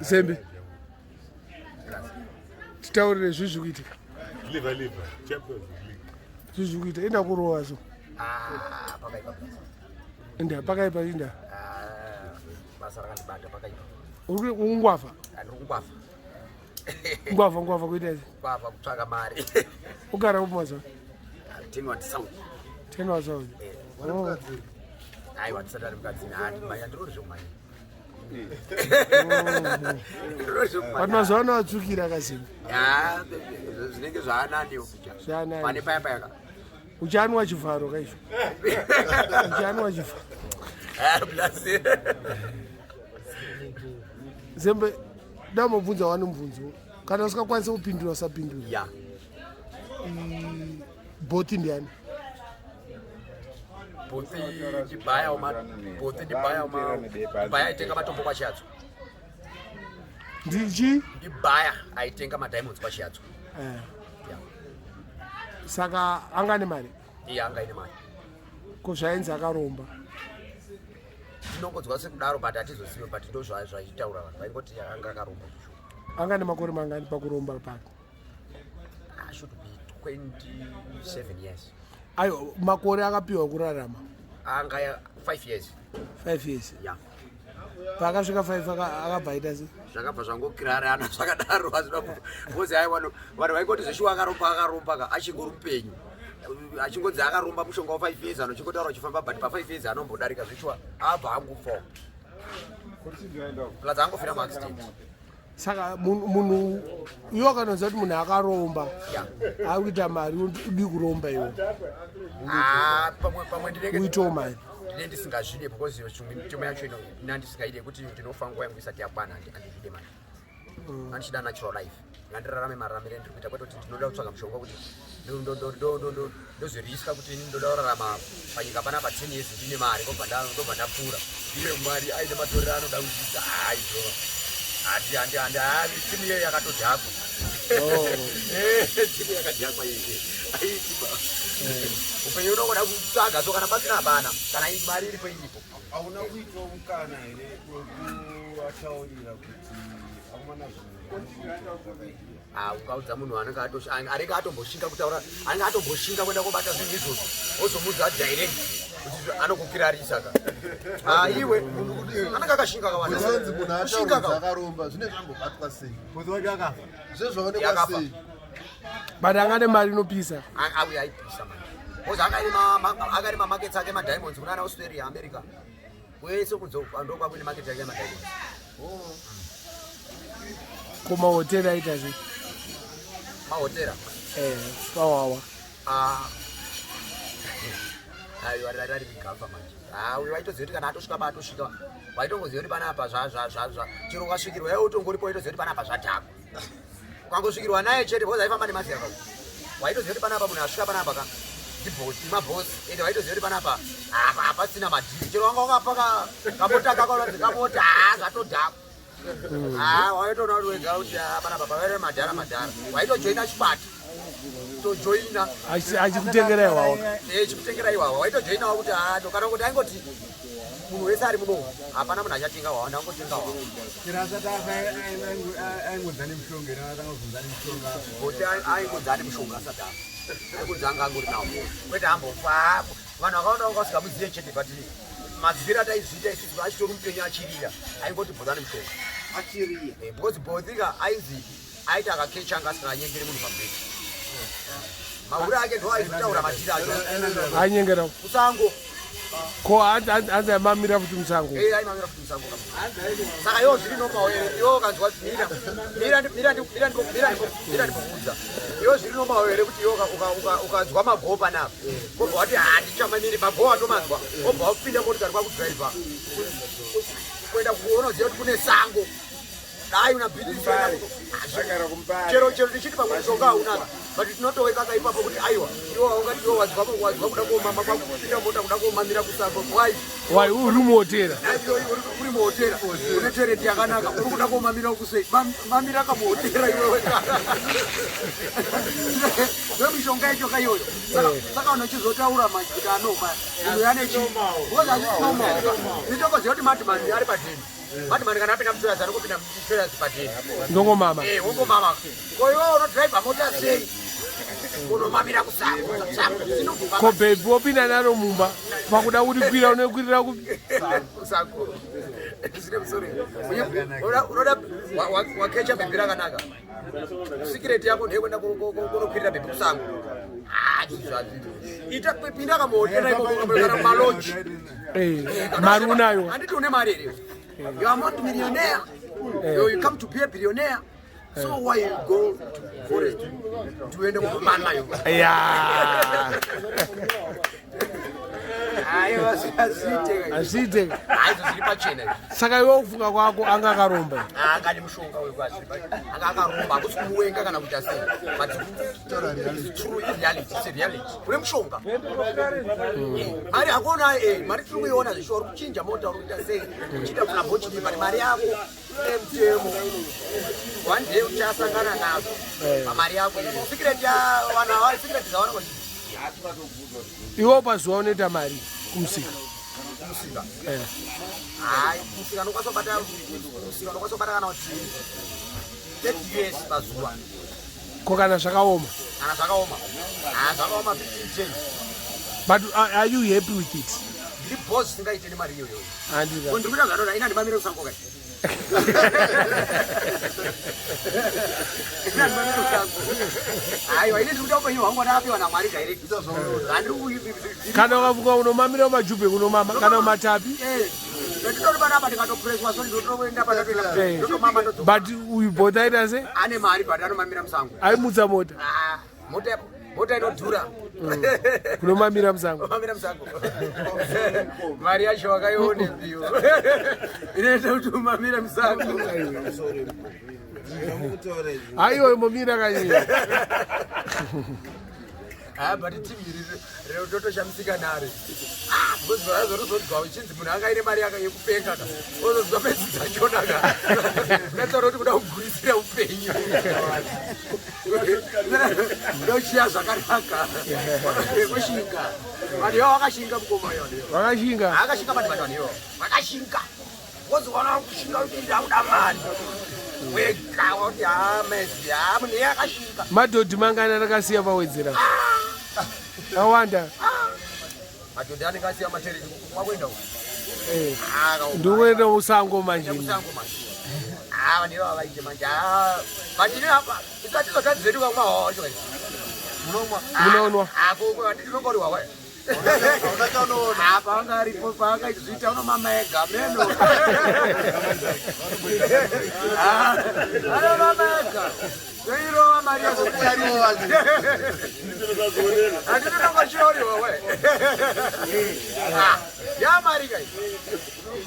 Zembe. Titaurire zvii zviri kuitika. Liver liver Champions League. Zvii zviri kuita enda kurova so. Ah, pakaipa. Enda pakaipa inda. Ah, basa rakandibata pakaipa. Uri kungwafa. Ndiri kungwafa. Ngwavha ngwavha kuita sei? Ngwavha kutsvaka mari. Ugara kupi mazuva? Ten what sound. Ten what sound. Eh. Oh. Aiwa tisati ari mukadzi nani ndirori zvekumhanya. But mazuva ano atsvukira akazimba. Ya, zvinenge zvaananiwo kucha. Zvaanani. Pane paya paya ka. Uchanwa chivharo kaizvo. Uchanwa chivharo. Ah, bless. Zembe ndamubvunza wani mubvunzo kana usingakwanise kupindura usapindura ya bhoti ndiani bhoti ndibhaya uma bhoti ndibhaya uma ndibhaya aitenga matombo kwachiyadzo ndichi ndibhaya aitenga madiamonds kwachiyadzo eh. ya saka anga ane mari iye anga ine mari ko zvainzi akaromba tinongonzwa sekudaro but hatizozive but ndo zvaitaura vanhu vaingoti anga akaromba zvishuwa anga nemakore mangani pakuromba pake ah, should be 27 years ayo makore akapiwa kurarama anga 5 years 5 years yeah paakasvika 5 akabva aita se zvakabva zvangokirarana zvakadaro hazvina because ai vanhu vanhu vaingoti zveshuwa akaromba akaromba ka achingori mupenyu achingonzi akaromba mushonga wa 5 years anochingotaura uchifamba but pa 5 years anombodarika zveshuwa abva angufa plus angofira muaccident saka munhu iwe akanoziva kuti munhu akaromba ari kuita mari udi kuromba iwe ah, pamwe ndinenge uitewo mari ndine ndisingazvide because mitemo yacho ino ina ndisingaide kuti ndinofa nguva yangu isati yakwana handizvide manje andichida natural life ngandirarame mararamire ndiri kuita kwete kuti ndinoda kutsvaga mushonga kuti ndozviriska kuti ini ndoda kurarama panyika panapa 10 years ndine mari ndobva ndapfuura iye mari aine matorero anoda kuita haizvo handi handi handi handi timu iyeyo yakatodhakwa oh. eh, timu yakadhakwa iye aitiba eh. upenyu unongoda kutsvaga so kana pasina hapana kana mari iripo iripo hauna kuitawo mukana here wekuvataurira kuti amana ah, ukaudza munhu anenge anenge atomboshinga kutaura anenge atomboshinga kuenda kobata zvinhu izvozvo ozomuudza direct kuti anokukirarisa ka ah, iwe anenge akashinga kawandaanzi munhu atauraakaromba zvine zvambobatwa sei zvezvaonekwa sei but anga nemari inopisa auya aipisa manje bcause akari mamarkets ake madiamonds kunana australia america kwese ndokwakuine market yake yemadiamonds oh. ko mahotera aita sei mahotera eh, pawawa ah. ayo ari migamba manje ah, uyo waitoziva kuti kana atosvika paatosvika waitongoziva kuti panapa zvazvazvazva chero ukasvikirwa iwe utongoripo waitoziva kuti panapa zvadhakwa ukangosvikirwa naye chete because aifamba nemazera ka waitoziva kuti panapa munhu asvika panapa ka ndibhosi mabhosi ende waitoziva kuti panapa apa hapasina madhiri chero wanga wakapa kamota kako kamota haa zvatodhakwa haa waitoona kuti wega kuti panapa pavaire madhara madhara waitojoina chikwata tojoina achikutengera iwawa eh, chikutengera iwawa waitojoinawo kuti haa kana kuti aingoti munhu wese ari muno hapana munhu achatenga wawa ndangotenga wawa kuti aingonzi ane mushonga asati afa aingonzi anga angori nawo kwete ambofa vanhu vakawanda vanga vasingamuzive chete but madziviro ataizviita isusu achitori mupenyu achirira aingoti bhozi ane mushonga achirira eh, because bhozi ka ainzi aiti akakecha anga asinganyengeri munhu pamberi mahure ake ndo aizotaura matiri acho anyengera musango ko hanzi aimamira futi musango eh, aimamira futi musango saka iwo zviri normal here iwo ukanzwa mira mira mira mira mira mira ndikuudza iwo zviri normal here kuti iwo ukanzwa magoo panapa wobva wati handichamamiri magoo watomanzwa wobva wapinda motikari kwakudriver kuenda kuonoziva kuti kune sango dai una chero chero tichiti pamwe mushonga haunaka but tinotowekaka ipapo kuti aiwa iwo haungati iwo wazwa wazwa kuda komama kwakupinda mota kuda komamira kusango why why uri muhotera uri muhotera une toilet yakanaka uri kuda komamira kusei mamira kamuhotera iwewe ndomishonga yacho kaiyoyo saka unochizotaura manje kuti anoma munhu yanechi because hazvisi normal itokoziva kuti madhimandi ari padheni. Madman kana apinda mutoyas ari kupinda mutoyas padeni. Ndongomama. Eh, wongomama. Ko iwe unodriver mota sei? Unomamira kusango. Kusango. Ko baby wopinda naro mumba pakuda kurikwira unokwirira kupi? Kusango. Zvine musoro. Unoda wakecha bhebhi rakanaka. Secret yako ndeyekuenda kunokwirira bhebhi kusango. Ah, ita pinda kamotera ikoko kana maloji. Eh, mari unayo. Handiti une mari here? You are not millionaire. You come to be a billionaire. So why you go to forest to end up mama yo? Yeah. Aiwa hazviite. Hazviite. Haizvo zviri pachena izvi. Saka iwe kufunga kwako anga akaromba. Anga nemushonga uyu kwazviri anga akaromba hakusi kumuwenga kana kuita sei. But it's true in reality, it's a reality. Kune mushonga. Mari hakuna eh mari tiri kuiona zvisho uri kuchinja mota uri kuita sei. Uchiita kuna bochini but mari yako nemutemo. One day uchasangana nazvo. Pamari yako. Secret ya vanhu ava secret dzavanongo Iwe pazuva unoita mari kumusika. Kumusika. Eh. Hayi, musika unokwanisa kubata musika unokwanisa kubata kana kuti 30 years pazuva. Ko kana zvakaoma. Kana zvakaoma. Ah, zvakaoma 15 change. But are you happy with it? Ndiri boss singaite nemari iyoyo. Handika. Ko ndiri kuita zvanoda ina ndimamire kusango kai. Ina ndimamire kusango. Aiwa, ini ndiri kuita upenyu hwangu ndakapiwa naMwari direct. Handiri ku Kana ukavuka unomamira mumajubhe unomama kana mumatapi. Eh. Ndinotori panapa ndikatopreswa so ndinotoenda panatoenda. Eh. Ndotomama ndodzoka. But uyu bota aita se Ane mari but anomamira musango. aimutsa mota Ah, mota mota inodhura. kunomamira musango. Mamira musango. Mari yacho wakaione piyo. Inoita kuti umamire musango. Aiwa imomira kanyika. Ah, but team iri rinotoshamisika nare. Ah, because vazorozonzwa uchinzi munhu anga aine mari yaka yekupenga ka. Ozonzwa pedzi dzachona ka. Unataura kuti kuda kugurisira upenyu. Kuda kuchiya zvakanaka. Kushinga. Vanhu ivavo vakashinga mukoma ivo. Vakashinga. Akashinga vanhu vanhu ivo. Vakashinga. Wozoona kushinga kuti ndakuda mari. Wega woti ha mesi ha munhu iye akashinga. Madhodhi mangani arakasiya pawedzera? Awanda. Madhodhi anenge asiya matereki kwakuenda uko. Eh. Ah, kaoma. Ndikuenda musango manje. Musango manje. Ah, vanhu ivava vaite manje. Ah, but ini apa isu hatizotadzi zvedu kamwa hwawa wacho kai. Munomwa. Munonwa. Ah, ko handiti unongori hwawa. Hauna chaunoona. Ah, paanga aripo paakaizviita unomama ega meno. Ah, anomama ega. Toirova mari yacho. Handiti unongochioriwa we. Ah, ya mari kai.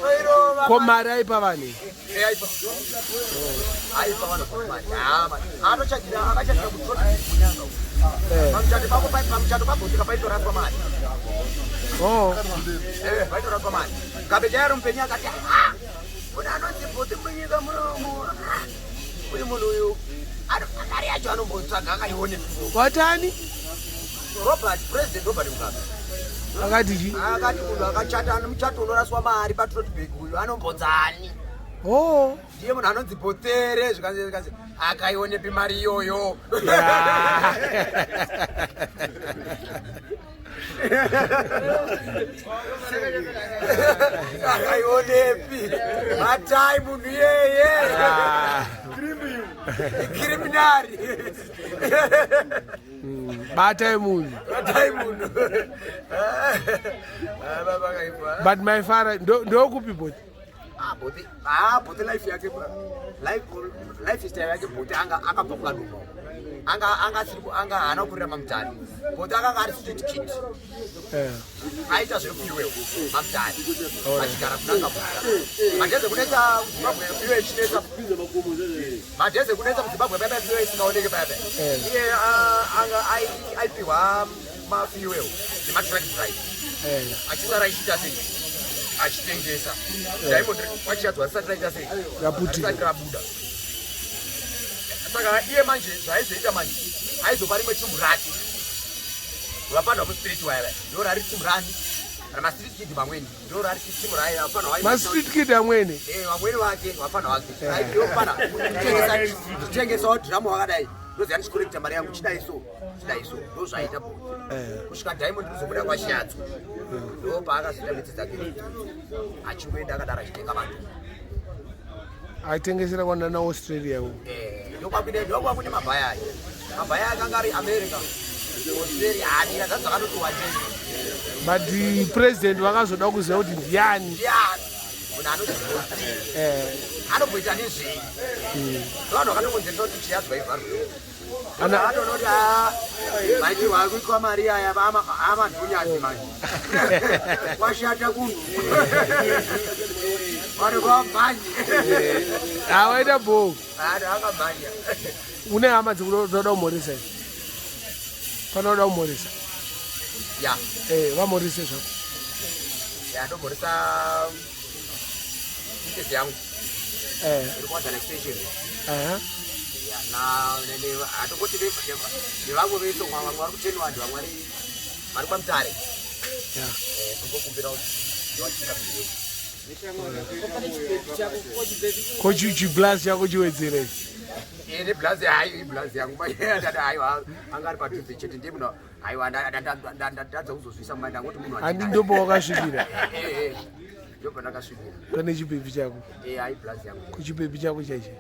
Toirova. Ko mari aipa vanhu? Eh, aipa. Aipa vanhu mari. Ah, mari. Anochakira akachakira kutrot kunyanga. Pamuchato pako pamuchato pagotika paitoraswa mari. Oh. Eh, paitoraswa mari. Kabeja yaro mupenyu akati ah, munhu anonzi bhoti munyika munomu. Ah, uyu munhu uyu mari yacho anombotsvaga akaione. Watani? Robert, President Robert Mugabe. Akati chi? Akati munhu akachata muchato unoraswa mari paTrotbag uyu anombodzani. Oh. Ndiye munhu anonzi Botere zvikanzi zvikanzi akaionepi mari iyoyo. Yeah. Akaionepi matai munhu iyeye. Ah. Criminal. Batai munhu. Matai munhu. Ah, baba kaipa. But my father ndokupi boti? Ah, Bote, ah, Bote life yake life lifestyle yake Bote anga akabva kuKadoma. Anga anga asiri anga haana kurira mamutare. Bote akanga ari street kid. Eh. Aita zvefuel mamutare. Achigara kunanga mvura. Madheze kunetsa Zimbabwe fuel ichinetsa. Madheze kunetsa muZimbabwe paya fuel isingaoneki paya paya. Eh. Iye anga aipiwa mafuel nematruck drive. Eh. Achisara achiita sei? Achitengesa. Diamond wachiyadzwa risati raita sei? Raputika. Risati rabuda. Saka iye manje zvaaizoita manje aizopa rimwe timu rake. Vapandwa mustreet waya ndo rari timu rani. Kana mastreet kid vamweni ndo rari timu raye vafana vai Mastreet kid amwene. Eh, vamweni vake vafana vake aiyofana kutengesawo dhiramu wakadai, ndoziva ndichikolekta mari yangu, chidai so, chidai so, ndo zvaita bhoti kusvika Diamond kuzobuda kwashatso. Ndo paakazoita mitsi dzake achingoenda akadaro achitenga vanhu. Aitengesera kwanana Australia uko. Eh, ndokwakune mabhaya aya, mabhaya akanga ari America, Australia, hanira dzadzi dzakatoti wandei. But president vakazoda kuziva kuti ndiani. Ndiani munhu anoziva anomboita nezvei? Vanhu vakatongonzeresa kuti chiyadzwa ivharwe. Atoona kuti maitirwa akuitwa mari aya amadhunyazi manje kwashata kunhu vanhu vamhanye. Awaita bho. Vanhu vakamhanya. Une hama dzikutoda kumhoresa here? Panoda kumhoresa? Ya. Eh, vamhorise zvako. Ya, ndomhoresa misesi yangu iri kuWadzana Extension. Ya, hatongoti nevamwe vese, vamwe vari kutenwand, vamwe vari kwaMutare. Tongokumbira kuti ndowachinga. Ko chiblas chako chiwedzere. Neblazi, hayi, iblazi yangu ndati haiwa, anga ari padhuze chete, ndiye munhu haiwa ndatadza kuzozvisa mumai, ndangoti munhu. Handi ndopo wakasvikira? Ndobva ndakasvikira. Pane chibhebhi chako? Hayi, blazi yangu. Kuchibhebhi chako chaiche?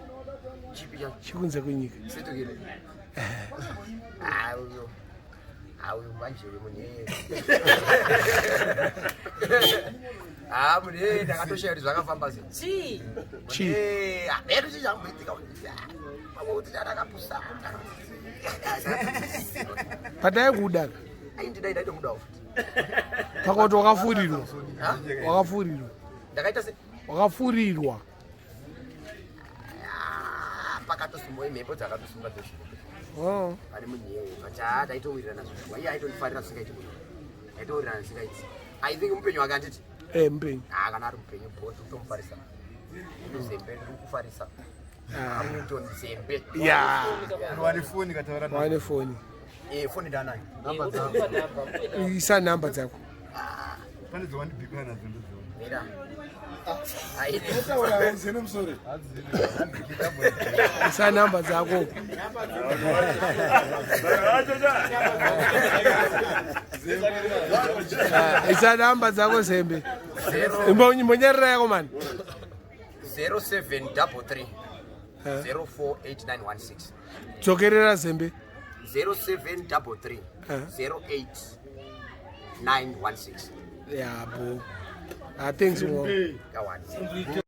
Chipi chacho? Chikunze kwenyika. Setukile uyo, uyu manje uyu munhu, ha, munhu ndakatoshaya kuti zvakafamba sei. Chii? Chii? Hameru chichamboitika pamwe kuti ndakapusa. Padai kudaka. Aindidai, ndaitomudawo futi. Pakati wakafurirwa. Ha? Wakafurirwa. Ndakaita se Wakafurirwa. Ah, pakatosumwa imhepo dzakatosunga dzeshe. Oh. Pane munhu iyeye, but haa, taitowirirana zvishuwa. Iye aitondifarira zvisingaiti, munhu taitowirirana zvisingaiti. I think mupenyu wake, handiti? Eh, mupenyu. Haa, kana ari mupenyu bo, tomufarisa Zembe, ndiri kufarisa Hamilton Zembe. Ya. Wane foni kataura. Wane foni? Eh, foni ndanayo. Namba dzako. Isa namba dzako. Pane dzawandibhikana nadzo, ndodziona. Mira. Taura uzene musoro. Isa namba dzako. Ah, isa namba dzako, Zembe. Imbonyerera yako mani. 0733 048916. Dzokerera, Zembe. 0733 08916. Ya, bo. Ah, thanks, mwa. Kawani.